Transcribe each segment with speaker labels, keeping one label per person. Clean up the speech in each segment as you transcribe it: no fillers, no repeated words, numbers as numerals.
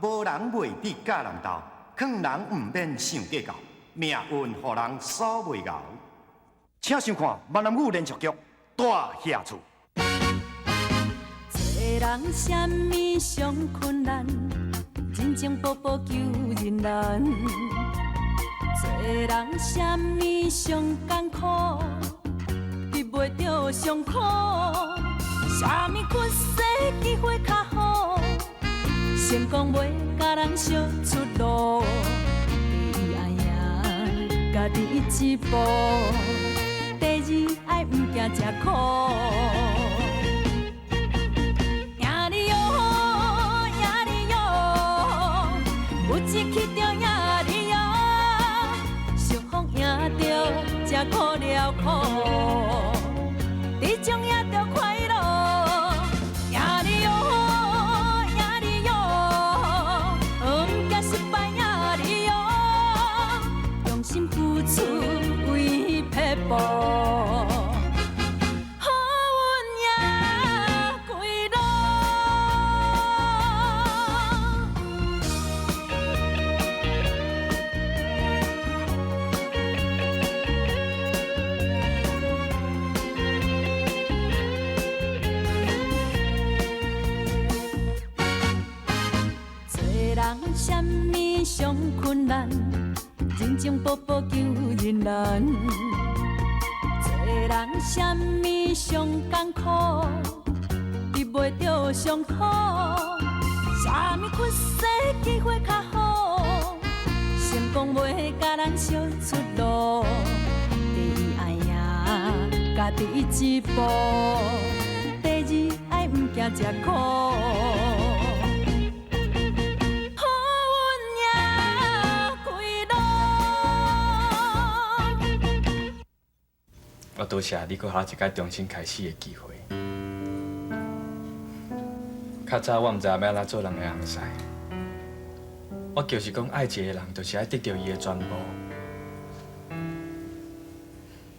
Speaker 1: 無人袂得佮人鬥，勸人毋免傷計較，命運予人所袂熬。請收看閩南語連續劇《大俠厝》。
Speaker 2: 做人啥物上困難？人情步步求人難。做人啥物上艱苦？得袂著上苦。啥物屈世機會較好？成功袂共人相出路。第一愛贏家己一步，第二愛毋驚食苦。贏你喲，贏你喲，有志氣就贏你喲，想風贏著才苦了苦，這種贏著快樂。贏你喲，贏你喲，毋驚失敗贏你喲，用心付出為撇步。好運贏歸路。做人啥物上困難？人情步步求人難。做人啥物上艱苦？得袂著上苦。啥物屈世機會較好？成功袂共人相出路。第一愛贏家己一步，第二愛毋驚食苦。好運贏歸路。
Speaker 3: 我多謝你，閣予我一擺重新開始的機會。較早我毋知影欲按怎做人的翁婿，我就是講愛一个人，就是愛得著伊的全部。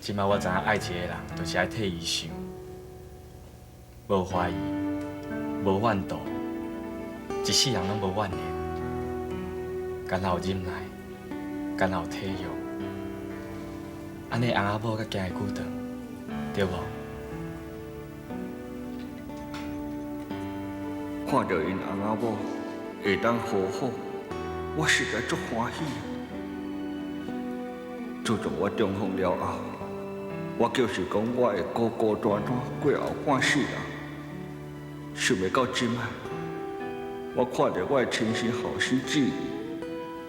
Speaker 3: 這擺我知影愛一个人，就是愛替伊想，無懷疑，無怨妒，一世人攏無怨言，敢若有忍耐，敢若有體諒，按呢翁仔某才行會久長，對無？
Speaker 4: 看著𪜶翁仔某會當和好，我實在足歡喜。自從我中風了後，我就是講我會孤孤單單過後半世人。想袂到這擺，我看著我的親生後生志義，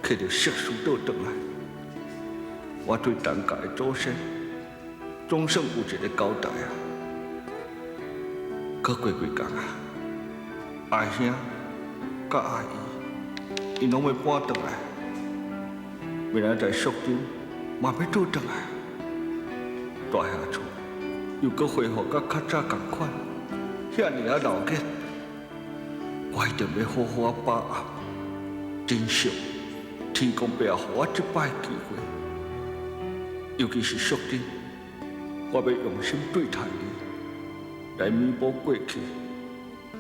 Speaker 4: 揢著惜書倒轉來，我對陳家的祖先總算有一個交代啊！閣過幾工啊，阿兄佮阿姨，𪜶攏欲搬轉來，明仔載淑珍嘛欲倒轉來，大廈厝又閣恢復佮較早仝款，遐爾仔鬧熱，我一定欲好好仔把握，珍惜天公伯予我這擺機會，尤其是淑珍，我欲用心對待伊，來彌補過去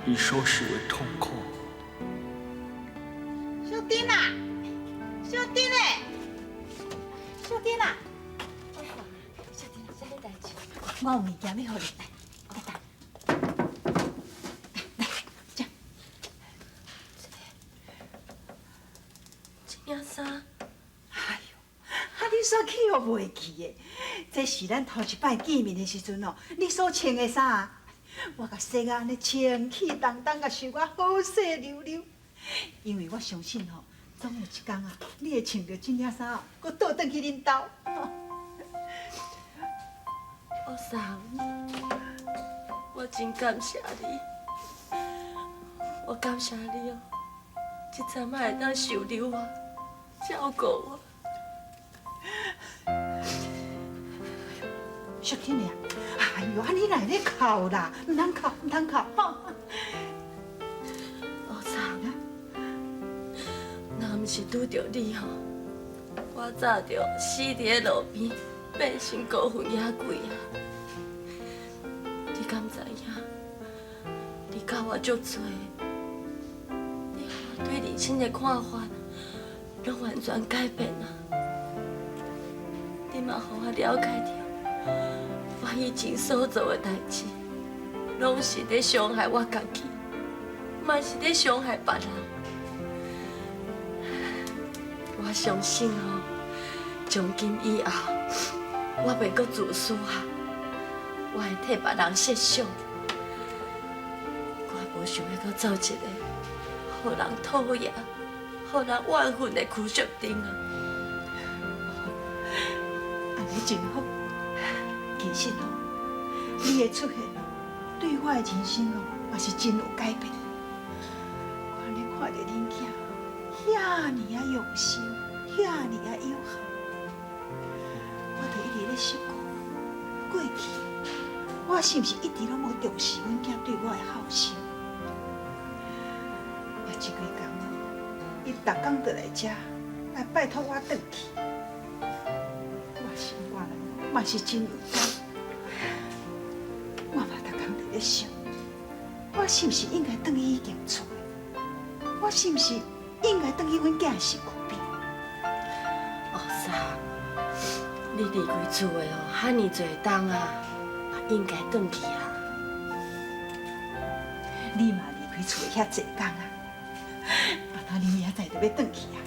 Speaker 4: 伊所受的痛苦。
Speaker 5: 小丁啊，小丁欸，小丁啊，小丁啊，啥物代誌？我有物件欲予你，來，來等。來，這。
Speaker 6: 這領衫。
Speaker 5: 哎喲，啊你煞去予袂記的，這是咱頭一擺見面的時陣哦，你所穿的衫，我共洗甲按呢清氣當當，共繡甲好勢溜溜。因為我相信吼，總有一天啊，你會穿著這領衫哦，閣倒轉去恁兜。
Speaker 6: 烏桑，我真感謝你，我感謝你哦，這陣仔會當收留我，照顧我。
Speaker 5: 淑珍啊，哎喲，啊你哪會咧哭啦？毋通哭，毋通哭吼！
Speaker 6: 烏桑，若毋是拄著你吼，我早就死佇咧路邊，變成孤魂野鬼啊！你敢知影？你教我足濟，你予我我对人生的看法拢完全改变啊！你嘛予我了解著，我以前所做的代志，拢是咧伤害我家己，嘛是咧伤害别人。我相信哦，从今以后，我袂阁自私啊，我会替别人设想。我无想欲阁做一个予人讨厌、予人怨恨的邱淑贞啊！
Speaker 5: 按呢真好。其实哦，你的出现哦，对我的人生哦，嘛是真有改变。我按呢看著恁囝，遐尔仔用心，遐尔仔友好，我就一直咧想讲，过去我是毋是一直拢无重视阮囝对我的孝心？啊，這幾工哦，伊逐工就來遮來拜託我轉去，我心肝內嘛是真有感。我嘛逐工佇咧想，我是毋是應該轉去彼間厝的？我是毋是應該轉去阮囝的身軀邊？
Speaker 6: 學嫂，你離開厝的哦，遐爾濟冬啊，嘛應該轉去啊。
Speaker 5: 你嘛離開厝的遐濟工啊，阿媽你明仔載就欲轉去啊，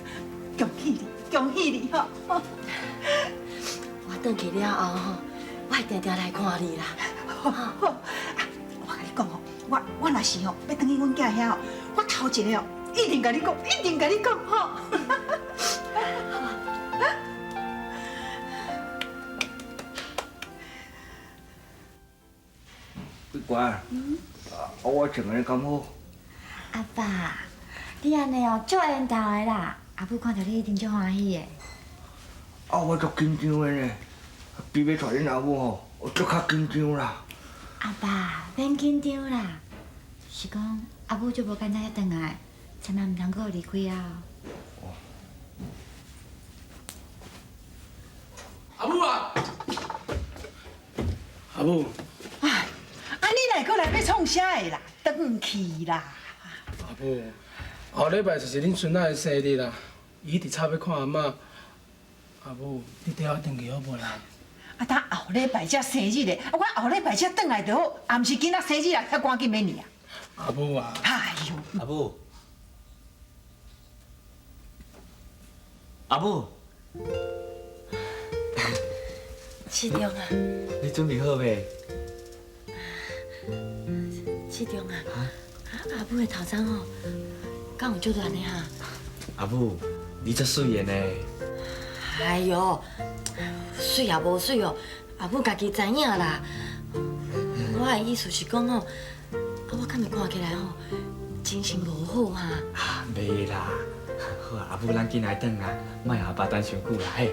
Speaker 5: 恭喜你，恭喜你吼！
Speaker 6: 我轉去了後吼，我會定定來看你啦。
Speaker 5: 好，啊，我共你講吼，我若是吼欲轉去阮囝遐吼，我頭一个哦，一定共你講，一定共你講吼。
Speaker 4: 桂官，啊，我穿按呢敢好？
Speaker 7: 阿爸，你按呢哦，足緣投的啦，阿母看著你一定足歡喜的。
Speaker 4: 啊，我足緊張的呢，比欲娶恁阿母吼，我足較緊張啦。
Speaker 7: 阿爸，免緊張啦，是講阿母足無簡單才轉來，千萬毋通閣離開啊！
Speaker 8: 阿母啊，阿母。
Speaker 5: 哎，啊你來閣來欲創啥的啦？轉去啦！
Speaker 8: 阿母，後禮拜就是恁孫仔的生日啦，伊一直吵欲看阿嬤。阿母，你綴我轉去好無啦？
Speaker 5: 啊，等後禮拜才生日咧，啊，我後禮拜才轉來就好，啊，毋是今仔生日啊，遐趕緊欲呢啊！
Speaker 8: 阿母啊！
Speaker 5: 哎呦！
Speaker 3: 阿母，阿母，
Speaker 6: 志中啊！
Speaker 3: 你準備好未？
Speaker 6: 志中啊！阿母的頭鬃吼，敢有足亂的哈？
Speaker 3: 阿母，你足媠的呢。
Speaker 6: 哎喲，媠也無媠哦，阿母家己知影啦。我的意思是講吼，啊，我敢會看起來吼，精神無好哈？
Speaker 3: 啊，袂啦，好啊，阿母，咱緊來轉啊，莫予阿爸等傷久啦，嘿。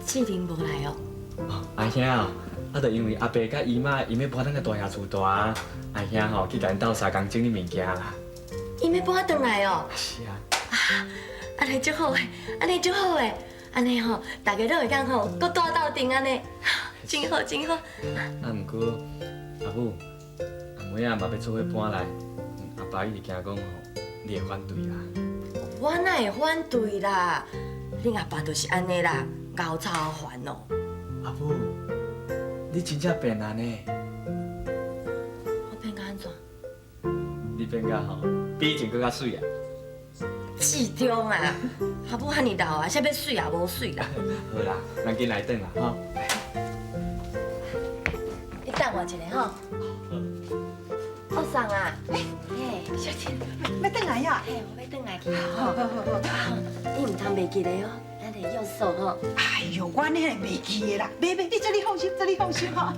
Speaker 6: 志玲無來哦。
Speaker 3: 哦，阿兄哦，啊，就因為阿爸佮姨媽𪜶欲搬轉去大爺厝蹛，阿兄吼去共𪜶鬥相共整理物件啦。
Speaker 6: 𪜶欲搬轉來哦。
Speaker 3: 是啊。
Speaker 6: 啊，按呢足好的，按呢足好的，按呢吼，大家攏會當吼，閣蹛鬥陣按呢，真好真好。
Speaker 3: 啊，毋過阿母，阿妹仔嘛欲做伙搬來，阿爸一直驚講吼，你會反對啦。
Speaker 6: 我哪會反對啦？恁阿爸就是按呢啦，𠢕臭煩哦。
Speaker 3: 阿母，你真正變啊呢？
Speaker 6: 我變甲按怎？
Speaker 3: 你變甲吼，比以前閣較媠啊！
Speaker 6: 志中啊，阿母遐爾老啊，啥欲媠也無媠啦。
Speaker 3: 好啦，咱緊來轉啦，吼。
Speaker 6: 你等我一下吼。我送啊。嘿，
Speaker 5: 小姐，欲轉來啊？
Speaker 6: 嘿，我欲轉來去。
Speaker 5: 好好好好。
Speaker 6: 你毋通袂記得哦，咱會約束吼。
Speaker 5: 哎喲，我呢會袂記得啦，袂袂，你這你放心，這你放心吼。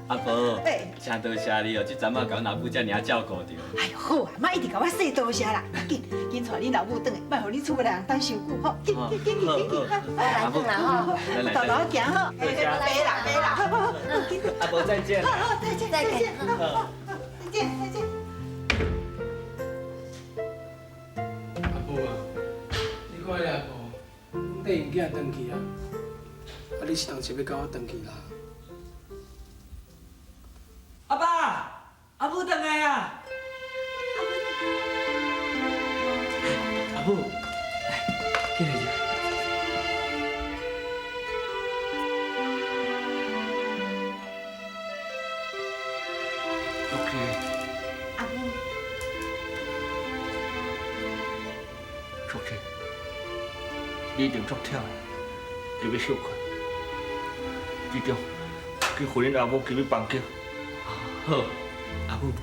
Speaker 3: 阿婆，真多謝你哦，這陣仔共阮阿母遮爾照顧著。
Speaker 5: 哎喲，好啊，媽一直共我說多謝啦。緊緊帶恁老母轉來，莫予恁厝內人等傷久吼。緊緊緊去緊去，
Speaker 6: 來轉啦吼，
Speaker 5: 豆豆行吼，袂啦袂啦，好好好，緊。
Speaker 3: 阿婆再見。
Speaker 5: 好好，再見再見，好，再見再見。
Speaker 8: 阿母啊，你看彼阿婆，紕𪜶囝轉去啊，啊你是當時欲共我轉去啦？
Speaker 9: 阿爸，阿母轉來啊！
Speaker 6: 阿母。
Speaker 3: 母，来，进来食。
Speaker 4: OK。
Speaker 7: 阿母。
Speaker 4: 淑清，你一定足忝的，入去休困。记住，去扶恁阿母入去房间。
Speaker 3: 好，阿母。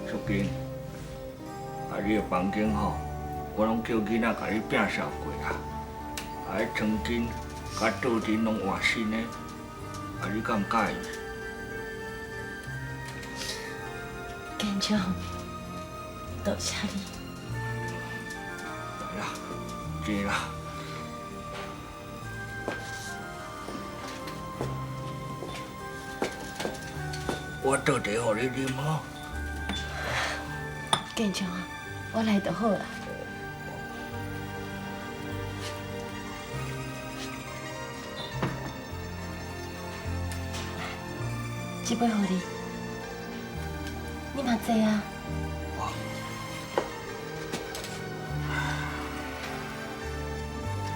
Speaker 4: 淑金，啊，你的房间吼，我拢叫囡仔共你摒扫过啊，啊，彼床巾佮桌垫拢换新的，啊，你敢毋佮意？
Speaker 6: 建昌，多谢你。
Speaker 4: 来啦，坐啦。我倒茶予你啉吼。
Speaker 6: 建昌啊，我来就好啦。这杯予你，你嘛坐啊。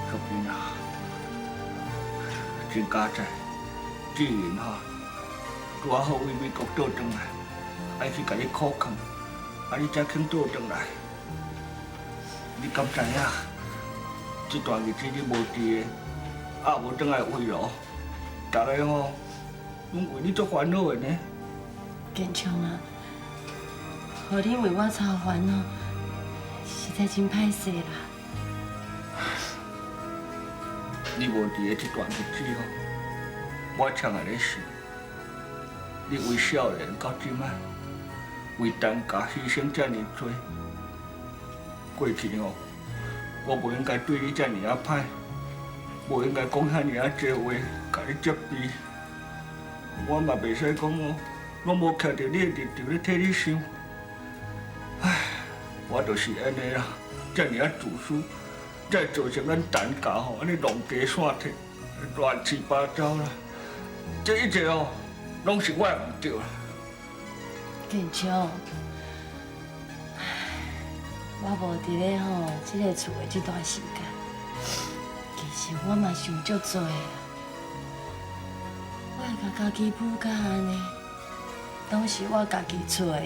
Speaker 4: 淑萍啊，真佳哉，志云吼，拄仔好为美国倒转来，爱去共你苦劝。啊！你才肯倒转来，你敢知影？这段日子你无伫个，也无转来慰劳，逐个吼拢为你足烦恼的呢。
Speaker 6: 建昌啊，予你为我操烦恼，实在真歹势啦。
Speaker 4: 你无伫个这段日子吼，我常会咧想，你为少年到这摆。为陈家牺牲这尔多，过去吼，我无应该对你这尔仔歹，无应该讲遐尔仔济话，共你责备。我嘛袂使讲哦，拢无徛伫你的立场咧替你想。唉，我就是按呢啦，这尔仔自私，才会造成咱陈家吼按呢弄家散铁，乱七八糟啦。这一切哦，拢是我的毋对啦。
Speaker 6: 建昌，我无伫咧吼这个厝的这段时间，其实我嘛想足多啦。我会共家己舞甲按呢，拢是我家己找的啦。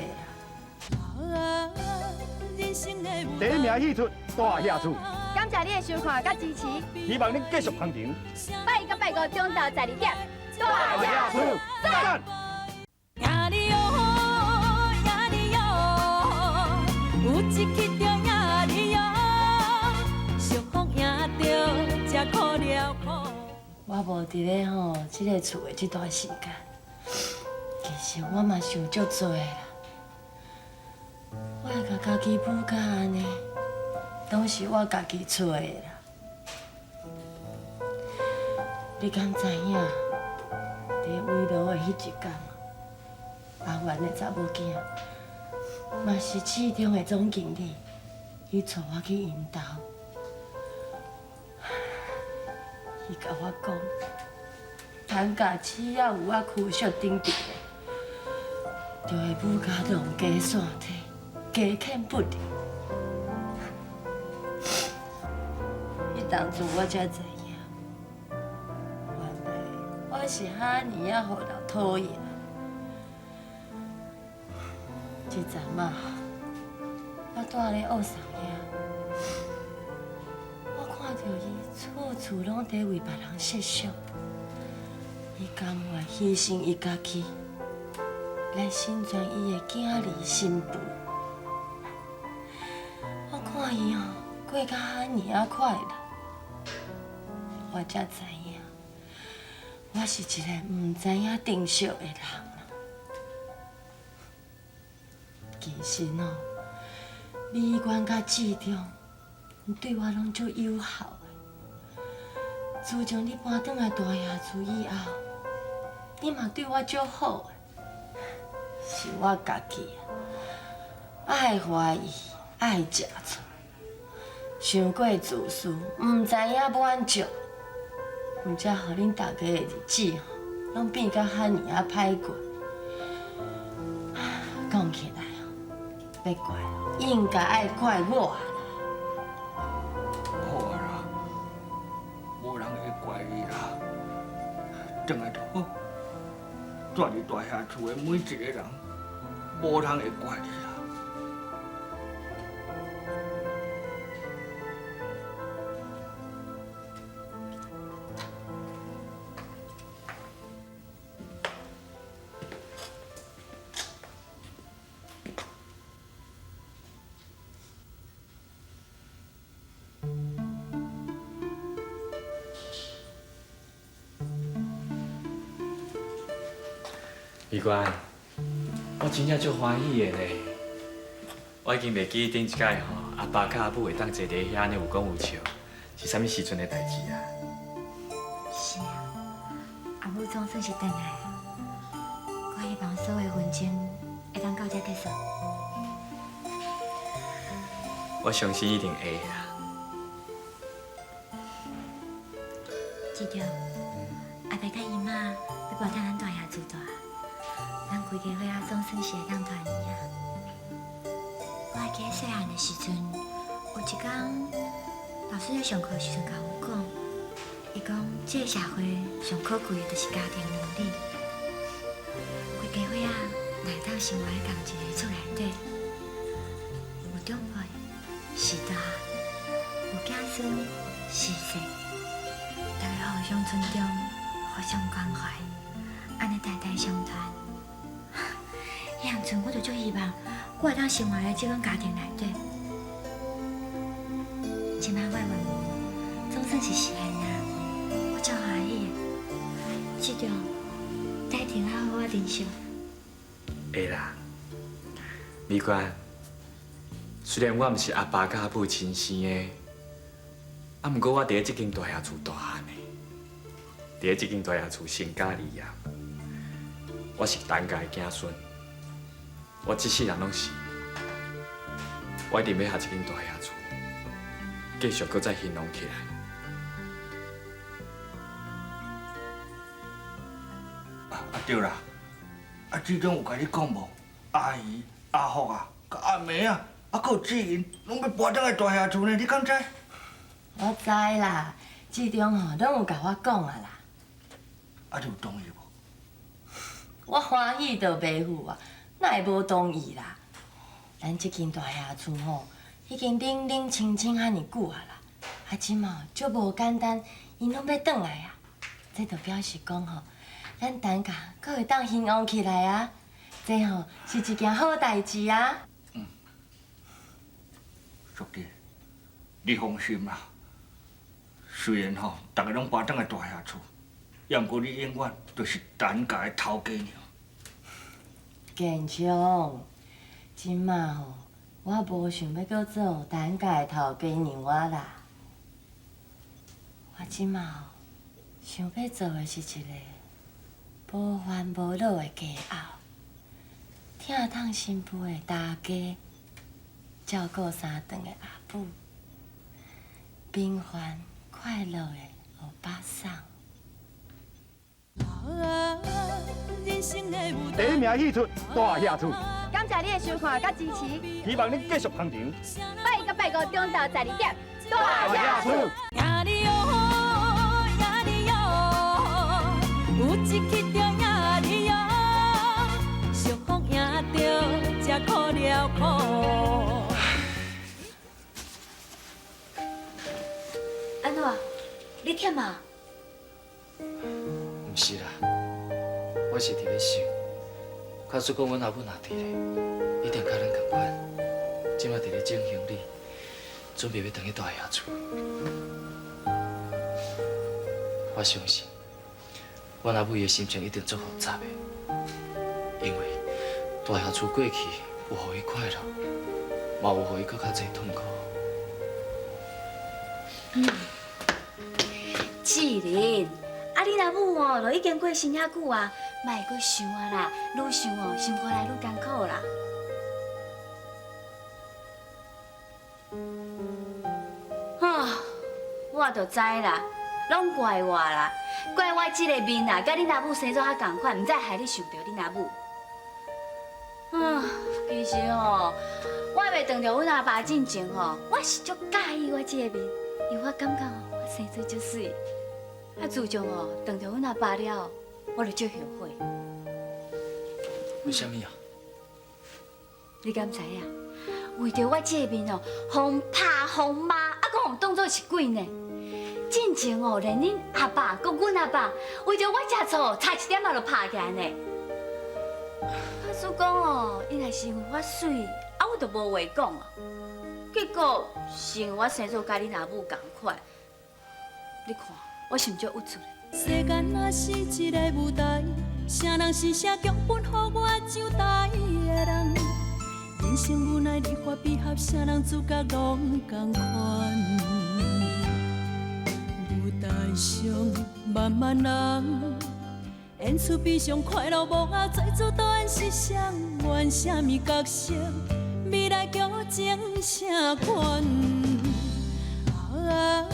Speaker 1: 第一名戏出大侠厝，
Speaker 9: 感谢你的收看佮支持，
Speaker 1: 希望恁继续捧场。
Speaker 9: 拜一佮拜五中昼12点，
Speaker 1: 大侠厝赞。
Speaker 6: 我无伫咧吼这个厝的这段时间，其实我嘛想足多啦。我会共家己舞甲按呢，拢是我家己找的啦。你敢知影？伫围炉的彼一天，阿元的查某囝，嘛是市中的总经理，伊带我去𪜶兜。伊共我讲，陈家只要有我区淑顶伫咧，就会舞甲浪家散体，加欠不离。彼当阵我才知影，原来我是哈尔仔予人讨厌。这阵仔，我住咧恶送遐，我看著伊处处拢伫为别人设想，伊甘愿牺牲伊家己来成全伊的囝儿新妇。我看伊吼过甲遐尔仔快乐，我才知影，我是一个毋知影珍惜的人。其实哦，美元佮志忠对我拢足友好的。自从你搬转来大爷厝以后，你嘛对我足好的。是我家己啊，爱怀疑，爱食醋，伤过自私，毋知影满足，毋才予恁大家的日子吼，拢变甲遐尔仔歹过。讲起来哦，欲怪应该爱怪我啦。
Speaker 4: 好啊啦，无人会怪你啦。转来就好，住伫大厦厝的每一个人，无人会怪你啦。
Speaker 3: 美官，我真正足欢喜的呢。我已经袂记顶一摆吼，阿爸佮阿母会当坐伫遐按呢有讲有笑，是啥物时阵的代志啊？
Speaker 7: 是啊，阿母总算是转来啊。我希望所有纷争会当到这结束。
Speaker 3: 我相信一定会啊。
Speaker 7: 志忠，阿爸佮姨妈欲搬转咱大爷厝蹛。咱规家伙仔总算是会当团圆啊！我还记得细汉的时阵，有一天老师咧上课时阵共阮讲，伊讲这个社会上可贵的就是家庭伦理。规家伙仔若会当生活佇仝一个厝内底，有长辈序大，有子孙序细，大家互相尊重，互相关怀，按呢代代相传。彼当阵我就足希望，我会当生活佇这款家庭内底。这摆我的愿望总算是实现啊！我足欢喜的。志忠，你一定爱好好珍惜。
Speaker 3: 会啦，美官。虽然我毋是阿爸佮阿母亲生的，啊，毋过我伫咧这间大厦厝大汉的，伫咧这间大厦厝成家立业，我是陈家的子孙。我这世人拢是，我一定欲予这间大厦厝继续阁再兴隆起来。
Speaker 4: 啊对啦，啊志忠有共你讲无？阿姨、阿福啊，佮阿梅啊，啊阁有志云，拢欲搬转来大厦厝呢，你敢知？
Speaker 6: 我知啦，志忠吼拢有共我讲啊啦。
Speaker 4: 啊，你有同意无？
Speaker 6: 我欢喜就袂赴啊。哪会无同意啦？咱这间大厦厝吼，已经冷冷清清遐尔久啊啦，啊，这马足无简单，𪜶拢欲转来啊，这就表示讲吼，咱陈家阁会当兴旺起来啊，这吼是一件好代志啊。
Speaker 4: 嗯，淑娣，你放心啦，虽然吼，大家拢搬转来大厦厝，也毋过你永远就是陈家的头家娘。
Speaker 6: 建昌，这马吼，我无想欲阁做陈家的头家娘啊啦。我这马吼，想欲做的是一个无烦无恼的家后，疼痛新妇的大家，照顾三顿的阿母，平凡快乐的欧巴桑。
Speaker 1: 第一名戏出大侠厝，
Speaker 9: 感谢你的收看佮支持，
Speaker 1: 希望你继续捧场。
Speaker 9: 拜一佮拜五中昼12点，大侠厝。
Speaker 2: 有一去就赢你哟，相逢赢著才苦了苦。
Speaker 7: 安怎？你忝啊？
Speaker 3: 毋是啦，我是佇咧想，假使講阮阿母若佇咧，一定佮咱仝款。這馬佇咧整行李，準備欲轉去大爺厝。我相信，阮阿母伊的心情一定足複雜的，因為大爺厝過去有予伊快樂，嘛有予伊閣較濟痛苦。
Speaker 7: 志玲，啊你阿母哦，都已經過身遐久啊，莫閣想啊啦，愈想哦，心肝內愈艱苦啦。啊，我就知啦，攏怪我啦，怪我這個面啊，佮恁阿母生做較仝款，毋知害你想著恁阿母。啊，其實哦，我袂撞著阮阿爸進前吼，我是足佮意我這個面，因為我感覺哦，我生做足媠。啊，自從哦撞著阮阿爸了，我就足後悔。
Speaker 3: 為啥物啊？
Speaker 7: 你敢知影？為著我這個面哦，予拍予罵，啊，閣予當作是鬼呢。進前哦，連恁阿爸閣阮阿爸，為著我食醋，差一點仔就拍起來呢。假使講哦，伊若是因為我媠，啊，我就無話講啊。結果是因為我生做佮恁阿母仝款，你看我是毋足鬱卒的？
Speaker 2: 世間若是一個舞台，啥人是寫劇本予我上台的人？人生無奈離合悲合，啥人主角攏仝款。舞台上萬萬人，演出悲傷快樂幕後，最主導演是誰？演啥物角色？未來劇情啥款？啊，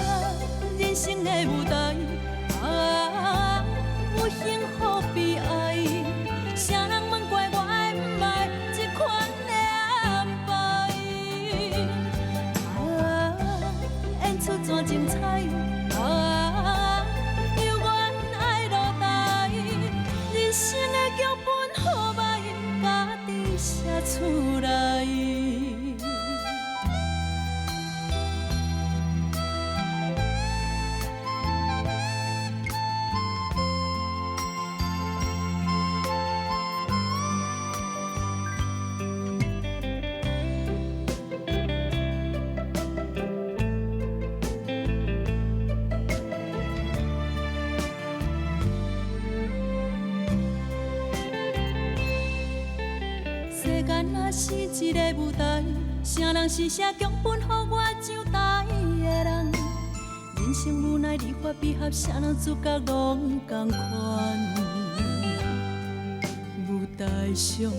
Speaker 2: 人生的舞台，啊，有幸福悲哀，啥人問怪我愛毋愛這款的安排？啊，演出怎精彩？啊，猶原愛落台，人生的劇本好歹，家己寫出來。世間若是一個舞台，啥人是寫劇本予我上台的人？人生無奈離合悲合，啥人主角攏仝款。舞台上。